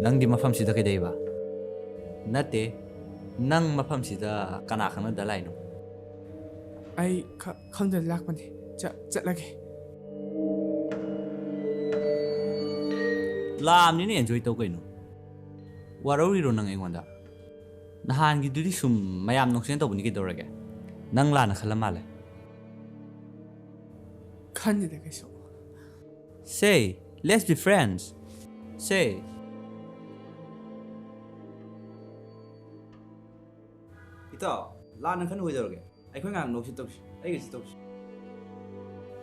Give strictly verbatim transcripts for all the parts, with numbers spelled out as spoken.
ꯅꯪꯗꯤ ꯃꯐꯝꯁꯤꯗ ꯀꯩꯗꯧꯕ? ꯅꯠꯇꯦ, ꯅꯪ ꯃꯐꯝꯁꯤꯗ ꯀꯅꯥ ꯈꯪꯅꯗ ꯂꯥꯛꯏꯅꯣ? ꯑꯩ ꯈ- ꯈꯪꯗꯅ ꯂꯥꯛꯄꯅꯦ꯫ ꯆ- ꯆꯠꯂꯒꯦ꯫ ꯂꯥꯛꯑꯕꯅꯤꯅ enjoy ꯇꯧ ꯀꯩꯅꯣ꯫ ꯋꯥꯔꯧꯔꯤꯔꯣ ꯅꯪ ꯑꯩꯉꯣꯟꯗ? ꯅꯍꯥꯟꯒꯤꯗꯨꯗꯤ ꯁꯨꯝ ꯃꯌꯥꯝ ꯅꯣꯛꯁꯦꯅ ꯇꯧꯕꯅꯤ, ꯀꯩꯗꯧꯔꯒꯦ? ꯅꯪ ꯂꯥꯟꯅ ꯈꯜꯂ ꯃꯥꯜꯂꯦ꯫ ꯈꯟꯗꯦꯗ ꯀꯩꯁꯨ꯫ Say, let's be friends. Say. ꯏꯇꯥꯎ, ꯂꯥꯟꯅ ꯈꯟꯅꯨ ꯀꯩꯗꯧꯔꯒꯦ? ꯑꯩꯈꯣꯏ ꯉꯥꯏꯍꯥꯛ ꯅꯣꯛꯁꯤ ꯇꯧꯁꯤ, ꯑꯩꯒꯁꯤ ꯇꯧꯁꯤ꯫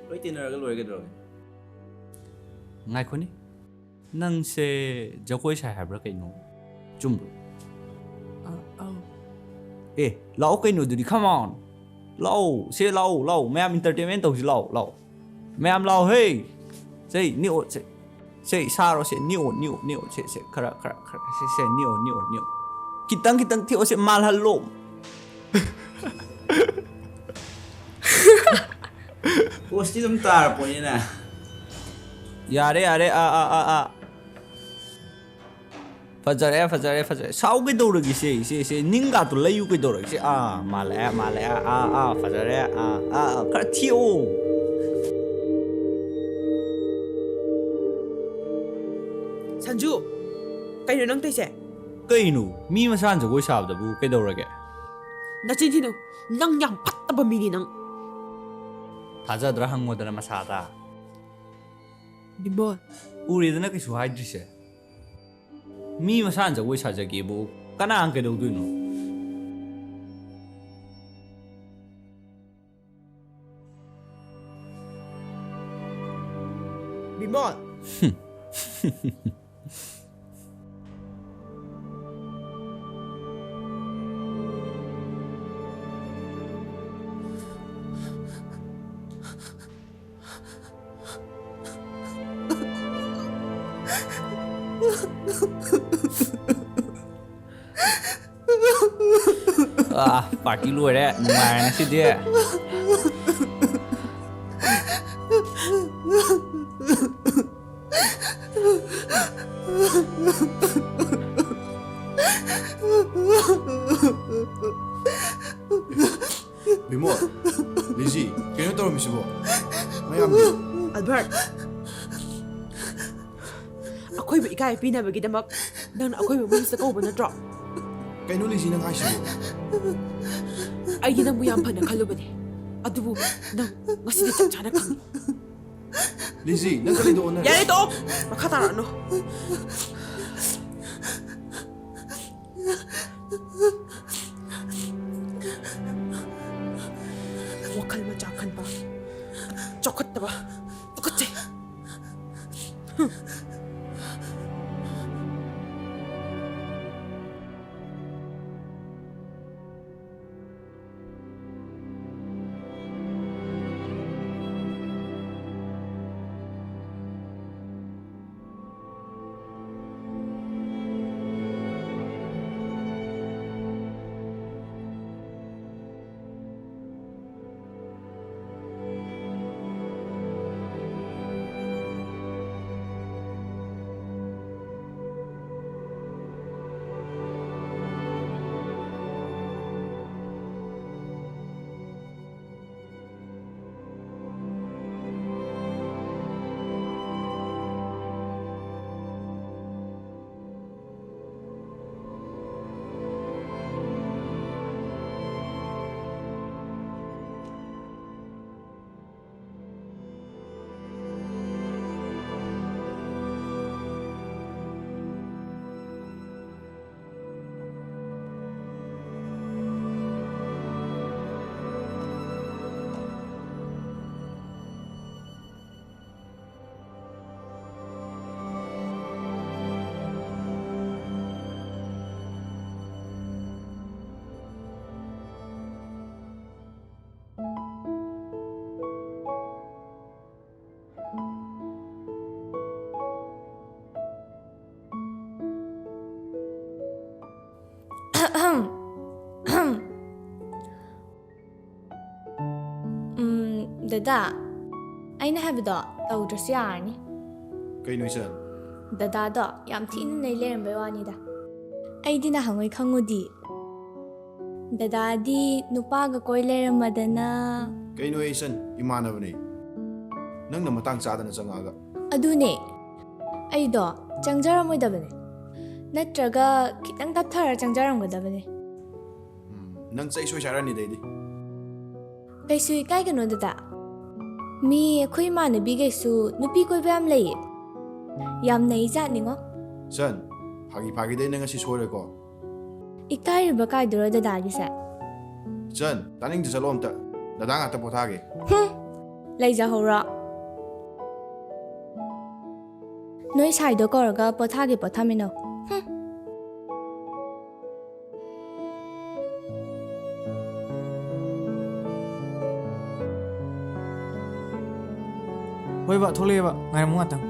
ꯂꯣꯏ ꯇꯤꯟꯅꯔꯒ ꯂꯣꯏꯔꯦ ꯀꯩꯗꯧꯔꯒꯦ? ꯉꯥꯏꯈꯣꯅꯦ, ꯅꯪꯁꯦ ꯖꯒꯣꯏ ꯁꯥꯏ ꯍꯥꯏꯕ꯭ꯔꯥ ꯀꯩꯅꯣ? ꯆꯨꯝꯕ꯭ꯔꯣ? ꯑ, ꯑꯧ꯫ ꯑꯦ, ꯂꯥꯛꯑꯣ ꯀꯩꯅꯣ ꯑꯗꯨꯗꯤ, come on. ꯂꯥꯛꯑꯣ, ꯁꯦ ꯂꯥꯛꯑꯣ, ꯂꯥꯛꯑꯣ, ꯃꯌꯥꯝ entertainment ꯇꯧꯁꯤ, ꯂꯥꯛꯑꯣ, ꯂꯥꯛꯑꯣ꯫ ꯃꯌꯥꯝ ꯂꯥꯛꯑꯣ, ꯍꯦ꯫ ꯁꯦ, ꯅꯤꯛꯑꯣ, ꯁꯦ꯫ ꯁꯦ, ꯁꯥꯔꯣ, ꯁꯦ, ꯅꯤꯛꯑꯣ, ꯅꯤꯛꯑꯣ, ꯅꯤꯛꯑꯣ, ꯁꯦ, ꯁꯦ, ꯈꯔ, ꯈꯔ, ꯈꯔ, ꯁꯦ, ꯁꯦ, ꯅꯤꯛꯑꯣ, ꯅꯤꯛꯑꯣ, ꯅꯤꯛꯑꯣ꯫ ꯈꯤꯇꯪ, ꯈꯤꯇꯪ ꯊꯤꯛꯑꯣ, ꯁꯦ, ꯃꯥꯜꯍꯜꯂꯣ꯫ ꯄꯣꯁꯇꯤ ꯑꯗꯨꯝ ꯇꯥꯔꯄꯣꯠꯅꯤꯅꯦ꯫ ꯌꯥꯔꯦ, ꯌꯥꯔꯦ, ꯑꯥ, ꯑꯥ, ꯑꯥ, ꯑꯥ꯫ ꯐꯖꯔꯦ, ꯐꯖꯔꯦ, ꯐꯖꯔꯦ꯫ ꯁꯥꯎ ꯀꯩꯗꯧꯔꯒꯦ ꯁꯦ, ꯁꯦ, ꯁꯦ, ꯅꯤꯡꯒꯥꯇꯣ ꯂꯩꯌꯨ ꯀꯩꯗꯧꯔꯒꯦ ꯁꯦ? ꯑꯥ, ꯃꯥꯜꯂꯛꯑꯦ, ꯃꯥꯜꯂꯛꯑꯦ, ꯑꯥ, ꯑꯥ, ꯐꯖꯔꯦ, ꯑꯥ, ꯑꯥ, ꯑꯥ, ꯈꯔ ꯊꯤꯛꯑꯣ꯫ ꯁꯟꯖꯨ, ꯀꯩꯅꯣ ꯅꯪ ꯇꯧꯏꯁꯦ? ꯀꯩꯅꯣ? ꯃꯤ ꯃꯁꯥꯅ ꯖꯒꯣꯏ ꯁꯥꯕꯗꯕꯨ ꯀꯩꯗꯧꯔꯒꯦ? ꯅꯆꯤꯟ ꯊꯤꯅꯨ, ꯅꯪ ꯌꯥꯝ ꯐꯠꯇꯕ ꯃꯤꯅꯤ ꯅꯪ꯫ ꯊꯥꯖꯗ꯭ꯔꯥ ꯍꯪꯉꯣꯗꯅ ꯃꯁꯥꯗ꯫ ꯕꯤꯃꯣꯜ꯫ ꯎꯔꯦꯗꯅ ꯀꯩꯁꯨ ꯍꯥꯏꯗ꯭ꯔꯤꯁꯦ꯫ ꯃꯤ ꯃꯁꯥꯅ ꯖꯒꯣꯏ ꯁꯥꯖꯒꯦꯕꯨ ꯀꯅꯥꯅ ꯀꯩꯗꯧꯗꯣꯏꯅꯣ? ꯕꯤꯃꯣꯜ꯫ ꯑꯥ, party ꯂꯣꯏꯔꯦ, ꯅꯨꯡꯉꯥꯏꯔꯦ ꯉꯁꯤꯗꯤ꯫ ꯍꯔꯠ꯫ ꯑꯩꯈꯣꯏꯕꯨ ꯏꯀꯥꯏ ꯄꯤꯅꯕꯒꯤꯗꯃꯛ ꯅꯪꯅ ꯑꯩꯈꯣꯏꯕꯨ ꯃꯤꯝꯁꯇ ꯀꯧꯕ ꯅꯠꯇ꯭ꯔꯣ? ꯀꯩꯅꯣ ꯂꯤꯖꯤ, ꯅꯪ ꯍꯥꯏꯁꯤꯕꯣ? ꯑꯩꯗꯤ ꯅꯪꯕꯨ ꯌꯥꯝ ꯐꯅ ꯈꯜꯂꯨꯕꯅꯦ, ꯑꯗꯨꯕꯨ ꯅꯪ ꯉꯁꯤꯗꯤ ꯆꯞ ꯆꯥꯅ ꯈꯪꯉꯤ꯫ ꯂꯤꯖꯤ, ꯅꯪ ꯀꯔꯤꯗꯣ ꯑꯣꯟꯅꯔꯦ? ꯌꯥꯔꯦ, ꯇꯣꯛꯑꯣ꯫ ꯃꯈꯥ ꯇꯥꯔꯛꯑꯅꯨ꯫ ꯋꯥꯈꯜ ꯃꯆꯥ ꯈꯟꯕ, ꯆꯥꯎꯈꯠꯇꯕ, ꯇꯨꯀꯠꯆꯩ꯫ ꯎꯝ, ꯗꯗꯥ, ꯑꯩꯅ ꯍꯥꯏꯕꯗꯣ ꯇꯧꯗ꯭ꯔꯁꯨ ꯌꯥꯔꯅꯤ꯫ ꯀꯩꯅꯣ ꯏꯆꯟ? ꯗꯗꯥꯗꯣ ꯌꯥꯝ ꯊꯤꯅ ꯅꯩ ꯂꯩꯔꯝꯕꯩ ꯋꯥꯅꯤꯗ꯫ ꯑꯩꯗꯤ ꯅꯍꯥꯟꯉꯩ ꯈꯪꯉꯨꯗꯤ꯫ ꯗꯗꯥꯗꯤ ꯅꯨꯄꯥꯒ ꯀꯣꯏ ꯂꯩꯔꯝꯃꯗꯅ꯫ ꯀꯩꯅꯣ ꯏꯆꯟ? ꯏꯃꯥꯟꯅꯕꯅꯦ꯫ ꯅꯪꯅ ꯃꯇꯥꯡ ꯆꯥꯗꯅ ꯆꯪꯉꯛꯑꯒ꯫ ꯑꯗꯨꯅꯦ, ꯑꯩꯗꯣ ꯆꯪꯖꯔꯝꯃꯣꯏꯗꯕꯅꯦ, ꯅꯠꯇ꯭ꯔꯒ ꯈꯤꯇꯪ ꯇꯞꯊꯔ ꯆꯪꯖꯔꯝꯒꯗꯕꯅꯦ꯫ ꯎꯝ, ꯅꯪ ꯆꯩ ꯁꯣꯏ ꯆꯥꯔꯅꯤꯗ ꯑꯩꯗꯤ꯫ ꯀꯩꯁꯨ ꯏꯀꯥꯏꯒꯅꯣ ꯗꯗꯥ, ꯃꯤ ꯑꯩꯈꯣꯏ ꯏꯃꯥꯟꯅꯕꯤꯈꯩꯁꯨ ꯅꯨꯄꯤ ꯀꯣꯏꯕ ꯌꯥꯝ ꯂꯩꯌꯦ, ꯌꯥꯝ ꯅꯩ ꯖꯥꯠꯅꯤꯉꯣ꯫ ꯆꯟ, ꯐꯥꯒꯤ ꯐꯥꯒꯤꯗꯩ ꯅꯪ ꯉꯁꯤ ꯁꯣꯏꯔꯣꯏꯀꯣ꯫ ꯏꯀꯥꯏꯔꯤꯕ ꯀꯥꯏꯗꯨꯔꯣ ꯗꯗꯥꯒꯤꯁꯦ? ꯆꯟ, ꯇꯥꯅꯤꯡꯗꯦ, ꯆꯠꯂꯣ ꯑꯝꯇ꯫ ꯗꯗꯥ ꯉꯥꯛꯇ ꯄꯣꯊꯥꯒꯦ꯫ ꯍꯨꯝ, ꯂꯩꯖꯍꯧꯔꯣ꯫ ꯅꯣꯏ ꯁꯥꯏꯗꯣ ꯀꯧꯔꯒ ꯄꯣꯊꯥꯒꯦ ꯄꯣꯊꯥꯃꯤꯟꯅꯧ꯫ ꯍꯨꯝ꯫ ꯍꯣꯏꯕ, ꯊꯣꯛꯂꯛꯑꯦꯕ, ꯉꯥꯏꯔꯝꯃꯨ ꯉꯥꯛꯇꯪ꯫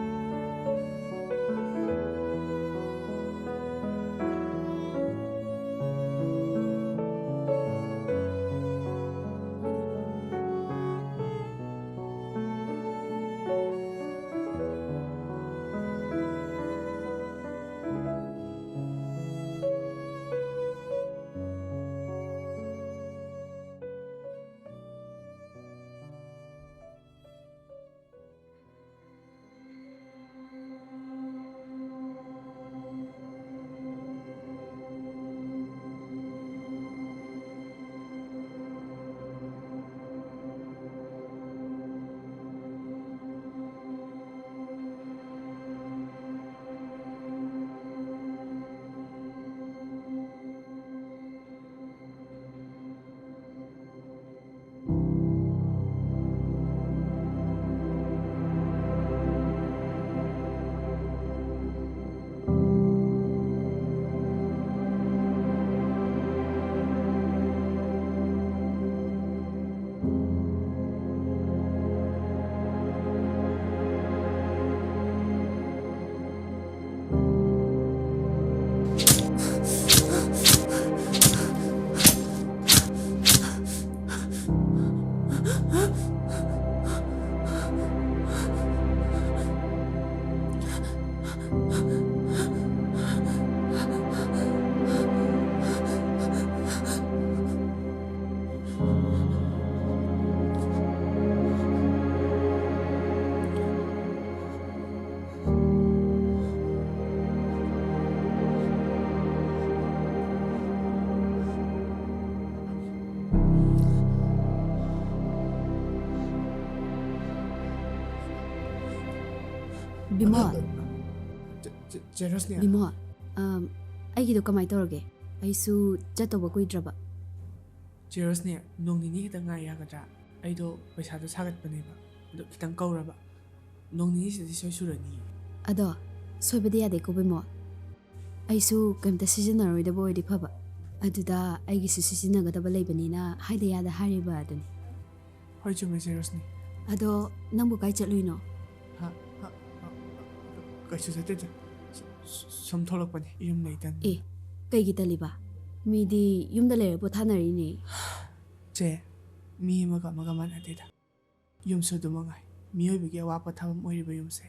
ꯕꯤꯃꯣꯜ꯫ ꯆꯦ, ꯆꯦ, ꯆꯦ ꯔꯣꯁꯅꯤ꯫ ꯕꯤꯃꯣꯜ, ꯑꯝ, ꯑꯩꯒꯤꯗꯣ ꯀꯃꯥꯏꯅ ꯇꯧꯔꯒꯦ? ꯑꯩꯁꯨ ꯆꯠꯇꯧꯕ ꯀꯨꯏꯗ꯭ꯔꯕ꯫ ꯆꯦ ꯔꯣꯁꯅꯤ, ꯅꯣꯡ ꯅꯤꯅꯤ ꯈꯤꯇꯪ ꯉꯥꯏ ꯌꯥꯒꯗ꯭ꯔꯥ? ꯑꯩꯗꯣ ꯄꯩꯁꯥꯗꯣ ꯁꯥꯒꯠꯄꯅꯦꯕ, ꯑꯗꯣ ꯈꯤꯇꯪ ꯀꯧꯔꯕ꯫ ꯅꯣꯡ ꯅꯤꯅꯤꯁꯤꯗꯤ ꯁꯣꯏ ꯁꯨꯔꯅꯤ꯫ ꯑꯗꯣ ꯁꯣꯏꯕꯗꯤ ꯌꯥꯗꯦꯀꯣ ꯕꯤꯃꯣꯜ꯫ ꯑꯩꯁꯨ ꯀꯩꯝꯇ ꯁꯤꯖꯤꯟꯅꯔꯣꯏꯗꯕ ꯑꯣꯏꯔꯗꯤ ꯐꯕ, ꯑꯗꯨꯗ ꯑꯩꯒꯤꯁꯨ ꯁꯤꯖꯤꯟꯅꯒꯗꯕ ꯂꯩꯕꯅꯤꯅ ꯍꯥꯏꯗ ꯌꯥꯗ ꯍꯥꯏꯔꯤꯕ ꯑꯗꯨꯅꯤ꯫ ꯍꯣꯏ, ꯆꯨꯝꯃꯦ, ꯆꯦ ꯔꯣꯁꯅꯤ꯫ ꯑꯗꯣ ꯅꯪꯕꯨ ꯀꯥꯏ ꯆꯠꯂꯨꯏꯅꯣ? ꯍ, ꯍ, ꯍ, ꯀꯩꯁꯨ ꯆꯠꯇꯦꯗ꯫ ꯁ-, ꯁ-, ꯁꯨꯝ ꯊꯣꯛꯂꯛꯄꯅꯤ, ꯌꯨꯝ ꯂꯩꯇꯅ꯫ ꯑꯦ, ꯀꯩꯒꯤ ꯇꯜꯂꯤꯕ? ꯃꯤꯗꯤ ꯌꯨꯝꯗ ꯂꯩꯔ ꯄꯣꯊꯥꯅꯔꯤꯅꯦ꯫ ꯆꯦ, ꯃꯤ ꯑꯃꯒ ꯑꯃꯒ ꯃꯥꯟꯅꯗꯦꯗ꯫ ꯌꯨꯝꯁꯨ ꯑꯗꯨ ꯃꯉꯥꯏ, ꯃꯤꯑꯣꯏꯕꯒꯤ ꯑꯋꯥ ꯄꯣꯊꯥꯐꯝ ꯑꯣꯏꯔꯤꯕ ꯌꯨꯝꯁꯦ꯫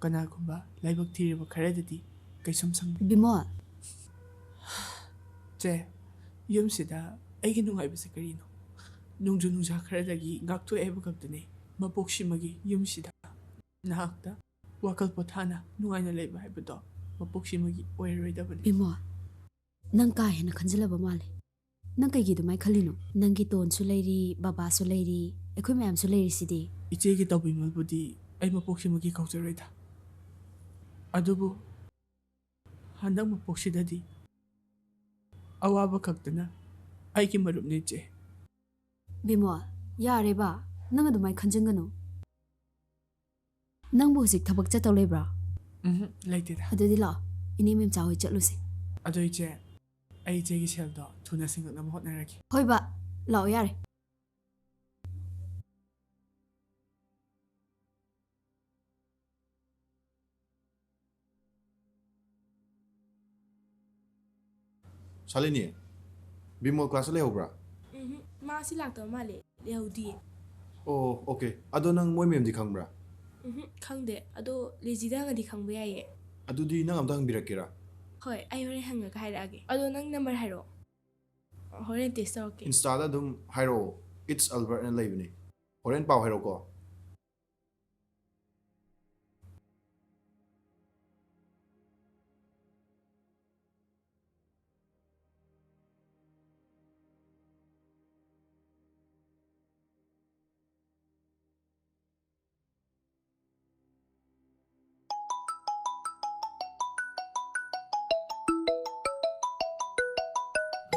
ꯀꯅꯥꯒꯨꯝꯕ ꯂꯥꯏꯕꯛ ꯊꯤꯔꯕ ꯈꯔꯗꯗꯤ ꯀꯩꯁꯨꯝ ꯁꯪ- ꯕꯤꯃꯣꯜ꯫ ꯆꯦ, ꯌꯨꯝꯁꯤꯗ ꯑꯩꯒꯤ ꯅꯨꯡꯉꯥꯏꯕꯁꯦ ꯀꯔꯤꯅꯣ? ꯅꯣꯡꯖꯨ ꯅꯨꯡꯁꯥ ꯈꯔꯗꯒꯤ ꯉꯥꯛꯊꯣꯛꯑꯦ ꯍꯥꯏꯕ ꯈꯛꯇꯅꯦ꯫ ꯃꯄꯣꯛꯁꯤꯃꯒꯤ ꯌꯨꯝꯁꯤꯗ ꯅꯍꯥꯛꯇ ꯋꯥꯈꯜ ꯄꯣꯊꯥꯅ ꯅꯨꯡꯉꯥꯏꯅ ꯂꯩꯕ ꯍꯥꯏꯕꯗꯣ ꯃꯄꯣꯛꯁꯤꯃꯒꯤ ꯑꯣꯏꯔꯔꯣꯏꯗꯕꯅꯤ꯫ ꯕꯤꯃꯣꯜ, ꯅꯪ ꯀꯥ ꯍꯦꯟꯅ ꯈꯟꯖꯤꯜꯂꯕ ꯃꯥꯜꯂꯦ꯫ ꯅꯪ ꯀꯩꯒꯤ ꯑꯗꯨꯃꯥꯏꯅ ꯈꯜꯂꯤꯅꯣ? ꯅꯪꯒꯤ ꯇꯣꯟꯁꯨ ꯂꯩꯔꯤ, ꯕꯕꯥꯁꯨ ꯂꯩꯔꯤ, ꯑꯩꯈꯣꯏ ꯃꯌꯥꯝꯁꯨ ꯂꯩꯔꯤꯁꯤꯗꯤ꯫ ꯏꯆꯦꯒꯤ ꯇꯧꯕꯤꯃꯜꯕꯨꯗꯤ ꯑꯩ ꯃꯄꯣꯛꯁꯤꯃꯒꯤ ꯀꯥꯎꯖꯔꯣꯏꯗ꯫ ꯑꯗꯨꯕꯨ ꯍꯟꯗꯛ ꯃꯄꯣꯛꯁꯤꯗꯗꯤ ꯑꯋꯥꯕ ꯈꯛꯇꯅ ꯑꯩꯒꯤ ꯃꯔꯨꯞꯅꯦ, ꯏꯆꯦ꯫ ꯕꯤꯃꯣꯜ, ꯌꯥꯔꯦꯕ, ꯅꯪ ꯑꯗꯨꯃꯥꯏꯅ ꯈꯟꯖꯤꯟꯒꯅꯨ꯫ ꯅꯪꯕꯨ ꯍꯧꯖꯤꯛ ꯊꯕꯛ ꯆꯠꯇꯧ ꯂꯩꯕ꯭ꯔꯣ? ꯎꯝ, ꯂꯩꯇꯦꯗ꯫ ꯑꯗꯨꯗꯤ ꯂꯥꯛꯑꯣ, ꯏꯅꯦ ꯃꯦꯝꯆꯥ ꯍꯣꯏ ꯆꯠꯂꯨꯁꯦ꯫ ꯑꯗꯣ ꯏꯆꯦ, ꯑꯩ ꯏꯆꯦꯒꯤ ꯁꯦꯜꯗꯣ ꯊꯨꯅ ꯁꯤꯡꯉꯛꯅꯕ ꯍꯣꯠꯅꯔꯒꯦ꯫ ꯍꯣꯏ ꯕꯥ, ꯂꯥꯛꯑꯣ ꯌꯥꯔꯦ꯫ ꯁꯥꯂꯤꯅꯤ, ꯕꯤꯃꯣꯜ ꯀ꯭ꯂꯥꯁꯇ ꯂꯩꯍꯧꯕ꯭ꯔꯥ? ꯎꯝ, ꯃꯥ ꯁꯤ ꯂꯥꯛꯇꯕ ꯃꯥꯜꯂꯦ, ꯂꯩꯍꯧꯗꯤꯌꯦ꯫ ꯑꯣ, ꯑꯣꯀꯦ꯫ ꯑꯗꯣ ꯅꯪ ꯃꯣꯏ ꯃꯦꯝꯗꯤ ꯈꯪꯕ꯭ꯔꯥ? ꯎꯝ, ꯈꯪꯗꯦ꯫ ꯑꯗꯣ ꯂꯦꯖꯤꯗ ꯍꯪꯉꯗꯤ ꯈꯪꯕ ꯌꯥꯏꯌꯦ꯫ ꯑꯗꯨꯗꯤ ꯅꯪ ꯑꯝꯇ ꯍꯪꯕꯤꯔꯛꯀꯦꯔꯥ? ꯍꯣꯏ, ꯑꯩ ꯍꯣꯔꯦꯟ ꯍꯪꯉꯒ ꯍꯥꯏꯔꯛꯑꯒꯦ꯫ ꯑꯗꯣ ꯅꯪ ꯅꯝꯕꯔ ꯍꯥꯏꯔꯛꯑꯣ, ꯍꯣꯔꯦꯟ ꯇꯦꯛꯁ ꯇꯧꯔꯛꯀꯦ꯫ ꯏꯟꯁꯇꯥꯗ ꯑꯗꯨꯝ ꯍꯥꯏꯔꯛꯑꯣ, It's Albert ꯑꯅ ꯂꯩꯕꯅꯦ꯫ ꯍꯣꯔꯦꯟ ꯄꯥꯎ ꯍꯥꯏꯔꯛꯑꯣꯀꯣ꯫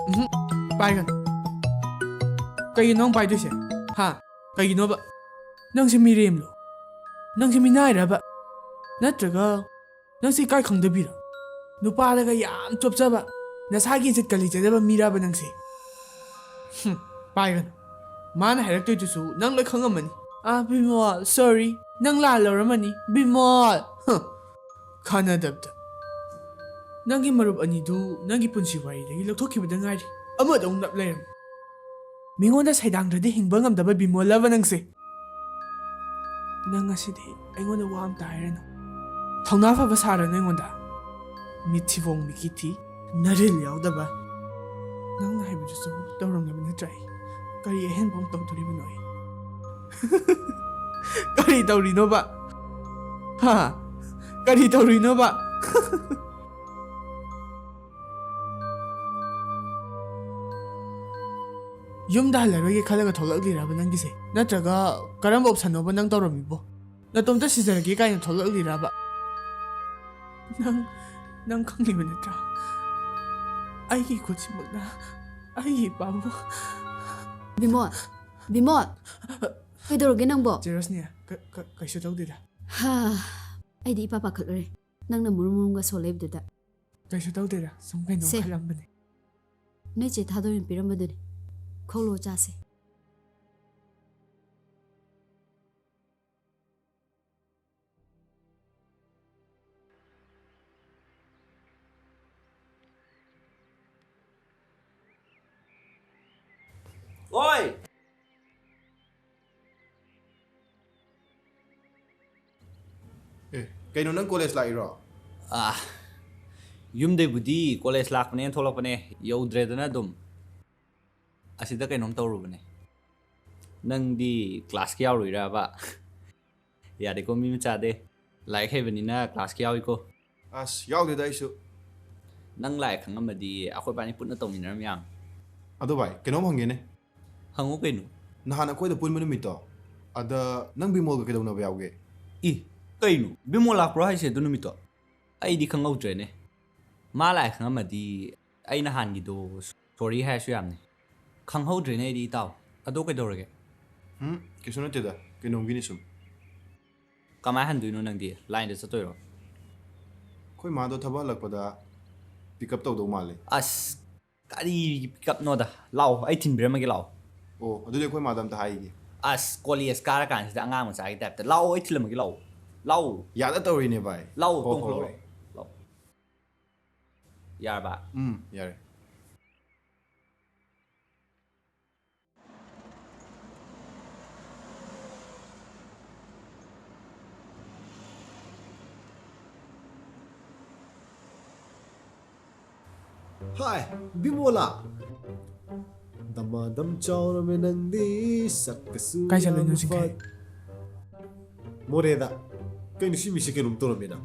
ꯎꯝꯍꯨꯝ, ꯄꯥꯏꯒꯅꯨ꯫ ꯀꯩꯒꯤꯅꯣ ꯅꯪ ꯄꯥꯏꯗꯣꯏꯁꯦ? ꯍꯥ? ꯀꯩꯒꯤꯅꯣꯕ? ꯅꯪꯁꯦ ꯃꯤꯔꯦꯝꯂꯣ? ꯅꯪꯁꯦ ꯃꯤꯅꯥꯏꯔꯕ? ꯅꯠꯇ꯭ꯔꯒ ꯅꯪꯁꯦ ꯏꯀꯥꯏ ꯈꯪꯗꯕꯤꯔꯣ? ꯅꯨꯄꯥꯗꯒ ꯌꯥꯝ ꯆꯣꯞꯆꯕ, ꯅꯁꯥꯒꯤ ꯏꯖꯠꯀ ꯂꯩꯖꯗꯕ ꯃꯤꯔꯕ ꯅꯪꯁꯦ? ꯍꯨꯝ, ꯄꯥꯏꯒꯅꯨ꯫ ꯃꯥꯅ ꯍꯥꯏꯔꯛꯇꯣꯏꯗꯨꯁꯨ ꯅꯪ ꯂꯣꯏ ꯈꯪꯉꯝꯃꯅꯤ꯫ ꯑꯥ, ꯕꯤꯃꯣꯜ, sorry꯫ ꯅꯪ ꯂꯥꯜ ꯂꯧꯔꯝꯃꯅꯤ꯫ ꯕꯤꯃꯣꯜ! ꯍꯨꯝ꯫ ꯀꯥꯟꯅꯗꯕꯗ꯫ ꯅꯪꯒꯤ ꯃꯔꯨꯞ ꯑꯅꯤꯗꯨ ꯅꯪꯒꯤ ꯄꯨꯟꯁꯤ ꯋꯥꯔꯤꯗꯒꯤ ꯂꯧꯊꯣꯛꯈꯤꯕꯗ ꯉꯥꯏꯔꯤ꯫ ꯑꯃꯗ ꯑꯃꯨꯛ ꯅꯞ ꯂꯩꯔꯝꯃꯤ꯫ ꯃꯤꯉꯣꯟꯗ ꯁꯩꯗꯥꯡꯗ꯭ꯔꯗꯤ ꯍꯤꯡꯕ ꯉꯝꯗꯕ ꯕꯤꯃꯣꯜꯂꯕ ꯅꯪꯁꯦ? ꯅꯪ ꯉꯁꯤꯗꯤ ꯑꯩꯉꯣꯟꯗ ꯋꯥ ꯑꯝꯇ ꯍꯥꯏꯔꯅꯨ꯫ ꯊꯧꯅꯥ ꯐꯕ ꯁꯥꯔꯅꯨ ꯑꯩꯉꯣꯟꯗ꯫ ꯃꯤꯠ ꯊꯤꯕꯣꯡ ꯃꯤꯠꯀꯤ ꯊꯤ, ꯅꯔꯤꯜ ꯌꯥꯎꯗꯕ꯫ ꯅꯪꯅ ꯍꯥꯏꯕꯗꯨꯁꯨ ꯇꯧꯔꯝꯂꯕ ꯅꯠꯇ꯭ꯔꯥ ꯑꯩ? ꯀꯔꯤ ꯑꯍꯦꯟꯕ ꯑꯃꯨꯛ ꯇꯧꯗꯣꯔꯤꯕꯅꯣ ꯑꯩ? ꯀꯔꯤ ꯇꯧꯔꯤꯅꯣꯕ? ꯍꯥ? ꯀꯔꯤ ꯇꯧꯔꯤꯅꯣꯕ? ꯌꯨꯝꯗ ꯍꯜꯂꯔꯣꯏꯒꯦ ꯈꯜꯂꯒ ꯊꯣꯛꯂꯛꯂꯤꯔꯕ ꯅꯪꯒꯤꯁꯦ? ꯅꯠꯇ꯭ꯔꯒ ꯀꯔꯝꯕ ꯑꯣꯞꯁꯟꯅꯣꯕ ꯅꯪ ꯇꯧꯔꯝꯃꯤꯕꯣ? ꯅꯇꯣꯝꯇ ꯁꯤꯖꯔꯒꯦ ꯀꯥꯏꯅ ꯊꯣꯛꯂꯛꯂꯤꯔꯕ? ꯅꯪ, ꯅꯪ ꯈꯪꯂꯤꯕ ꯅꯠꯇ꯭ꯔꯥ? ꯑꯩꯒꯤ ꯈꯨꯠꯁꯤꯃꯛꯅ ꯑꯩꯒꯤ ꯏꯄꯥꯕꯨ꯫ ꯕꯤꯃꯣꯜ! ꯕꯤꯃꯣꯜ! ꯀꯩꯗꯧꯔꯒꯦ ꯅꯪꯕꯣ? ꯆꯦ ꯔꯣꯁꯅꯤ, ꯀ-, ꯀ-, ꯀꯩꯁꯨ ꯇꯧꯗꯦꯗ꯫ ꯍꯥ, ꯑꯩꯗꯤ ꯏꯄꯥ ꯄꯥꯈꯠꯂꯨꯔꯦ, ꯅꯪꯅ ꯃꯨꯔꯨꯝ ꯃꯨꯔꯨꯝꯒ ꯁꯣꯜꯂꯛꯏꯕꯗꯨꯗ꯫ ꯀꯩꯁꯨ ꯇꯧꯗꯦꯗ, ꯁꯨꯝ ꯀꯩꯅꯣꯝ ꯁꯦ꯫ ꯈꯜꯂꯝꯕꯅꯦ꯫ ꯅꯣꯏ ꯆꯦ ꯊꯥꯗꯣꯏꯅ ꯄꯤꯔꯝꯕꯗꯨꯅꯤ꯫ ꯈꯧꯂꯣ ꯆꯥꯁꯦ꯫ ꯑꯣꯏ! ꯑꯦ, ꯀꯩꯅꯣ, ꯅꯪ ꯀꯣꯂꯦꯖ ꯂꯥꯛꯏꯔꯣ? ꯑꯥ, ꯌꯨꯝꯗꯩꯕꯨꯗꯤ ꯀꯣꯂꯦꯖ ꯂꯥꯛꯄꯅꯦꯅ ꯊꯣꯛꯂꯛꯄꯅꯦ, ꯌꯧꯗ꯭ꯔꯦꯗꯅ ꯑꯗꯨꯝ꯫ ꯑꯁꯤꯗ ꯀꯩꯅꯣꯝ ꯇꯧꯔꯨꯕꯅꯦ꯫ ꯅꯪꯗꯤ ꯀ꯭ꯂꯥꯁꯀꯤ ꯌꯥꯎꯔꯨꯏꯔꯕ? ꯌꯥꯗꯦꯀꯣ, ꯃꯤ ꯃꯆꯥꯗꯤ꯫ ꯂꯥꯏꯔꯤꯛ ꯍꯩꯕꯅꯤꯅ ꯀ꯭ꯂꯥꯁꯀꯤ ꯌꯥꯎꯏꯀꯣ꯫ ꯑꯁ, ꯌꯥꯎꯗꯦꯗ ꯑꯩꯁꯨ꯫ ꯅꯪ ꯂꯥꯏ ꯈꯪꯉꯝꯃꯗꯤ ꯑꯩꯈꯣꯏ ꯏꯕꯥꯅꯤ ꯄꯨꯟꯅ ꯇꯧꯃꯤꯟꯅꯔꯝ ꯌꯥꯕꯅꯤ꯫ ꯑꯗꯣ ꯚꯥꯏ, ꯀꯩꯅꯣꯝ ꯍꯪꯒꯦꯅꯦ꯫ ꯍꯪꯉꯨ ꯀꯩꯅꯣ꯫ ꯅꯍꯥꯟ ꯑꯩꯈꯣꯏꯗ ꯄꯨꯟꯕ ꯅꯨꯃꯤꯠꯇꯣ, ꯑꯗ ꯅꯪ ꯕꯤꯃꯣꯜꯒ ꯀꯩꯗꯧꯅꯕ ꯌꯥꯎꯒꯦ? ꯏ, ꯀꯩꯅꯣ? ꯕꯤꯃꯣꯜ ꯂꯥꯛꯄ꯭ꯔꯣ ꯍꯥꯏꯁꯦ ꯑꯗꯨ ꯅꯨꯃꯤꯠꯇꯣ? ꯑꯩꯗꯤ ꯈꯪꯍꯧꯗ꯭ꯔꯦꯅꯦ꯫ ꯃꯥ ꯂꯥꯛꯑꯦ ꯈꯪꯉꯝꯃꯗꯤ ꯑꯩ ꯅꯍꯥꯟꯒꯤꯗꯣ ꯁꯣꯔꯤ ꯍꯥꯏꯔꯁꯨ ꯌꯥꯝꯅꯤ꯫ ꯈꯪꯍꯧꯗ꯭ꯔꯦꯅꯦ ꯑꯩꯗꯤ, ꯏꯇꯥꯎ꯫ ꯑꯗꯣ ꯀꯩꯗꯧꯔꯒꯦ? ꯎꯝ, ꯀꯩꯁꯨ ꯅꯠꯇꯦꯗ, ꯀꯩꯅꯣꯝꯒꯤꯅꯤ ꯁꯨꯝ꯫ ꯀꯃꯥꯏ ꯍꯟꯗꯣꯏꯅꯣ ꯅꯪꯗꯤ? ꯂꯥꯏꯟꯗ ꯆꯠꯇꯣꯏꯔꯣ? ꯑꯩꯈꯣꯏ ꯃꯥꯗꯣ ꯊꯕꯛ ꯍꯜꯂꯛꯄꯗ ꯄꯤꯛ ꯑꯞ ꯇꯧꯗꯧ ꯃꯥꯜꯂꯦ꯫ ꯑꯁ, ꯀꯔꯤ ꯄꯤꯛ ꯑꯞꯅꯣꯗ? ꯂꯥꯛꯑꯣ, ꯑꯩ ꯊꯤꯟꯕꯤꯔꯝꯃꯒꯦ, ꯂꯥꯛꯑꯣ꯫ ꯑꯣ, ꯑꯗꯨꯗꯤ ꯑꯩꯈꯣꯏ ꯃꯥꯗ ꯑꯝꯇ ꯍꯥꯏꯒꯦ꯫ ꯑꯁ, ꯀꯣꯂꯦꯖ ꯀꯥꯔꯀꯥꯟꯁꯤꯗ ꯑꯉꯥꯡ ꯃꯆꯥꯒꯤ ꯇꯥꯏꯞꯇ꯫ ꯂꯥꯛꯑꯣ, ꯑꯩ ꯊꯤꯜꯂꯝꯃꯒꯦ, ꯂꯥꯛꯑꯣ꯫ ꯂꯥꯛꯑꯣ꯫ ꯌꯥꯗ ꯇꯧꯔꯤꯅꯦ, ꯚꯥꯏ꯫ ꯂꯥꯛꯑꯣ, ꯍꯣ, ꯇꯣꯡꯈꯠꯂꯛꯑꯣ, ꯍꯣꯏ꯫ ꯂꯥꯛꯑꯣ꯫ ꯌꯥꯔꯕ? ꯎꯝ, ꯌꯥꯔꯦ꯫ ꯍꯥꯏ, ꯕꯤꯃꯣꯂꯥ꯫ ꯗꯃꯥꯗꯝ ꯆꯥꯎꯔꯝꯃꯦ ꯅꯪꯗꯤ, ꯁꯛꯀꯁꯨ ꯀꯥꯏ ꯆꯠꯂꯨꯏꯅꯣ ꯌꯥꯝꯅ ꯁꯤ ꯐ-, ꯀꯩ? ꯃꯣꯔꯦꯗ꯫ ꯀꯩꯅꯣ ꯁꯤ ꯃꯤꯁꯦ ꯀꯩꯅꯣꯝ ꯇꯧꯔꯝꯃꯦꯅ꯫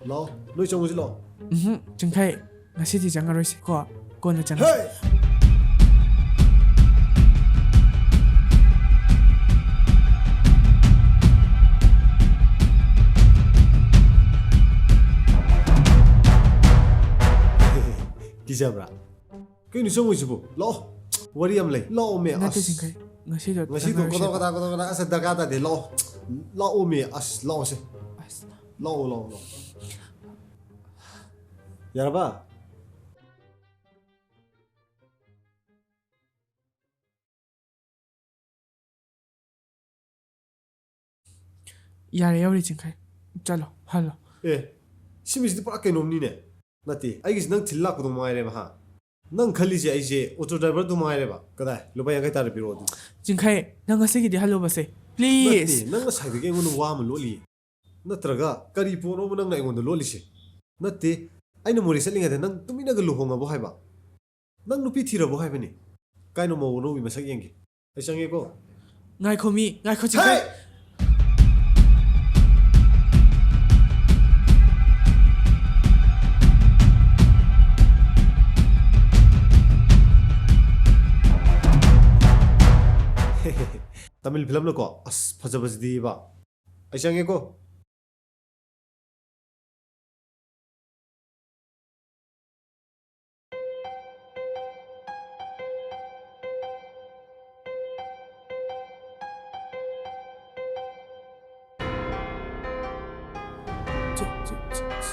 ꯂꯥꯛꯑꯣ, ꯅꯣꯏ ꯆꯪꯉꯨꯁꯤ ꯂꯥꯛꯑꯣ꯫ ꯎꯝꯍꯨꯝ, ꯆꯤꯡꯈꯩ, ꯉꯁꯤꯗꯤ ꯆꯪꯉꯔꯣꯏꯁꯦ ꯀꯣ, ꯀꯣꯟꯅ ꯆꯪꯉꯁꯤ꯫ ꯍꯦ! ꯀꯤꯖꯕ꯭ꯔꯥ? ꯀꯩꯅꯣ ꯆꯪꯉꯣꯏꯁꯤꯕꯨ? ꯂꯥꯛꯑꯣ꯫ ꯋꯥꯔꯤ ꯌꯥꯝ ꯂꯩ꯫ ꯂꯥꯛꯑꯣꯃꯦ, ꯅꯠꯇꯦ, ꯑꯁ꯫ ꯆꯤꯡꯈꯩ꯫ ꯉꯁꯤꯗꯣ ꯉꯁꯤꯗꯣ ꯆꯪꯉꯔꯣꯏꯁꯦ꯫ ꯀꯗꯥ, ꯀꯗꯥ, ꯀꯗꯥ, ꯀꯗꯥ, ꯑꯁ, ꯗꯔꯀꯥꯔ ꯇꯥꯗꯦ꯫ ꯂꯥꯛꯑꯣ꯫ ꯂꯥꯛꯑꯣꯃꯦ, ꯑꯁ, ꯂꯥꯛꯑꯣꯁꯦ꯫ ꯑꯁ꯫ ꯂꯥꯛꯑꯣ, ꯂꯥꯛꯑꯣ, ꯂꯥꯛꯑꯣ꯫ ꯌꯥꯔꯕ? ꯌꯥꯔꯦ, ꯌꯧꯔꯦ, ꯆꯤꯡꯈꯩ꯫ ꯆꯠꯂꯣ, ꯍꯜꯂꯣ꯫ ꯑꯦ, ꯁꯤ ꯃꯤꯁꯤꯗꯤ ꯄꯨꯔꯥ ꯀꯩꯅꯣꯝꯅꯤꯅꯦ꯫ ꯅꯠꯇꯦ, ꯑꯩꯒꯤꯁꯤ ꯅꯪ ꯊꯤꯜ ꯂꯥꯛꯄꯗꯣ ꯃꯉꯥꯏꯔꯦꯕ, ꯍꯥ? ꯅꯪ ꯈꯜꯂꯤꯁꯦ ꯑꯩꯁꯦ ꯑꯣꯇꯣ ꯗ꯭ꯔꯥꯏꯚꯔꯗꯨ ꯃꯉꯥꯏꯔꯦꯕ? ꯀꯗꯥꯏ? ꯂꯨꯄꯥ ꯌꯥꯡꯈꯩ ꯇꯥꯔ ꯄꯤꯔꯛꯑꯣ ꯑꯗꯨꯗꯤ꯫ ꯆꯤꯡꯈꯩ, ꯅꯪ ꯉꯁꯤꯒꯤꯗꯤ ꯍꯜꯂꯣꯕꯁꯦ, please꯫ ꯅꯠꯇꯦ, ꯅꯪ ꯉꯁꯥꯏꯗꯒꯤ ꯑꯩꯉꯣꯟꯗ ꯋꯥ ꯑꯃ ꯂꯣꯠꯂꯤꯌꯦ꯫ ꯅꯠꯇ꯭ꯔꯒ ꯀꯔꯤ ꯄꯣꯠꯅꯣꯕ ꯅꯪꯅ ꯑꯩꯉꯣꯟꯗ ꯂꯣꯠꯂꯤꯁꯦ? ꯅꯠꯇꯦ, ꯑꯩꯅ ꯃꯣꯔꯦ ꯆꯠꯂꯤꯉꯩꯗ ꯅꯪ ꯇꯨꯃꯤꯟꯅꯒ ꯂꯨꯍꯣꯡꯉꯕꯣ ꯍꯥꯏꯕ? ꯅꯪ ꯅꯨꯄꯤ ꯊꯤꯔꯕꯣ ꯍꯥꯏꯕꯅꯤ? ꯀꯥꯏꯅꯣ ꯃꯧ ꯑꯅꯧꯕꯤ ꯃꯁꯛ ꯌꯦꯡꯒꯦ꯫ ꯑꯩ ꯆꯪꯉꯦꯀꯣ꯫ ꯉꯥꯏꯈꯣ ꯃꯤ, ꯉꯥꯏꯈꯣ ꯆꯤꯡꯈꯩ꯫ ꯍꯦ! ꯇꯥꯃꯤꯜ ꯐꯤꯂꯝꯅꯀꯣ, ꯑꯁ, ꯐꯖꯕꯁꯤꯗꯤꯕ꯫ ꯑꯩ ꯆꯪꯉꯦꯀꯣ꯫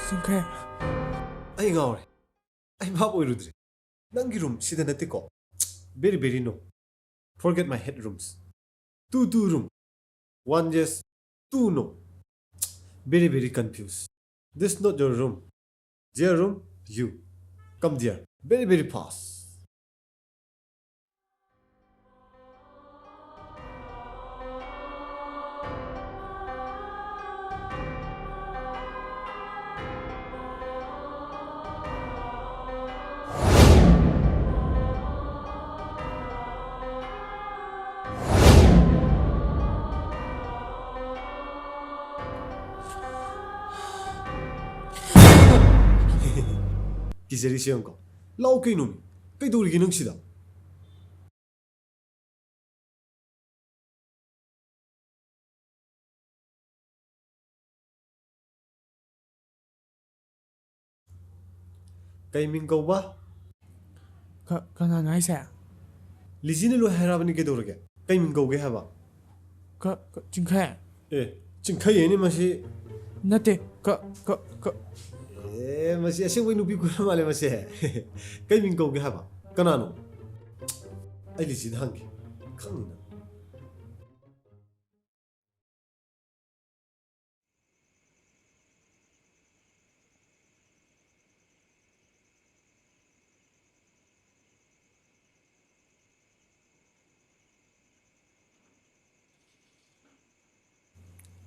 ꯆꯤꯡꯈꯩ꯫ ꯑꯩ ꯉꯥꯎꯔꯦ꯫ ꯑꯩ ꯚꯥꯞ ꯑꯣꯏꯔꯨꯗ꯭ꯔꯦ꯫ ꯅꯪꯒꯤ ꯔꯨꯝ ꯁꯤꯗ ꯅꯠꯇꯦꯀꯣ? Very, very no. Forget my head rooms. Two, two room. One yes, two no. Very, very confused. This not your room. Their room, you. Come there. Very, very fast. ꯀꯤꯖꯔꯤꯁꯦ ꯌꯦꯡꯉꯨꯀꯣ꯫ ꯂꯥꯛꯑꯣ ꯀꯩꯅꯣꯃꯤ꯫ ꯀꯩꯗꯧꯔꯤꯒꯦ ꯅꯪ ꯁꯤꯗ? ꯀꯩ ꯃꯤꯡ ꯀꯧꯕ? ꯀ-, ꯀꯅꯥꯅꯣ ꯍꯥꯏꯁꯦ? ꯂꯤꯖꯤꯅ ꯂꯣꯏ ꯍꯥꯏꯔꯛꯑꯕꯅꯤ, ꯀꯩꯗꯧꯔꯒꯦ? ꯀꯩ ꯃꯤꯡ ꯀꯧꯒꯦ ꯍꯥꯏꯕ? ꯀ-, ꯀ-, ꯆꯤꯡꯈꯩ꯫ ꯑꯦ, ꯆꯤꯡꯈꯩ ꯍꯥꯏꯅꯤ ꯃꯁꯤ꯫ ꯅꯠꯇꯦ, ꯀ-, ꯀ-, ꯀ-, ꯑꯦ, ꯃꯁꯤ ꯑꯁꯦꯡꯕꯩ ꯅꯨꯄꯤ ꯀꯣꯏꯔ ꯃꯥꯜꯂꯦ ꯃꯁꯦ꯫ ꯀꯩ ꯃꯤꯡ ꯀꯧꯒꯦ ꯍꯥꯏꯕ? ꯀꯅꯥꯅꯣ? ꯑꯩ ꯂꯤꯖꯤꯗ ꯍꯪꯒꯦ꯫ ꯈꯪꯅꯤꯅ꯫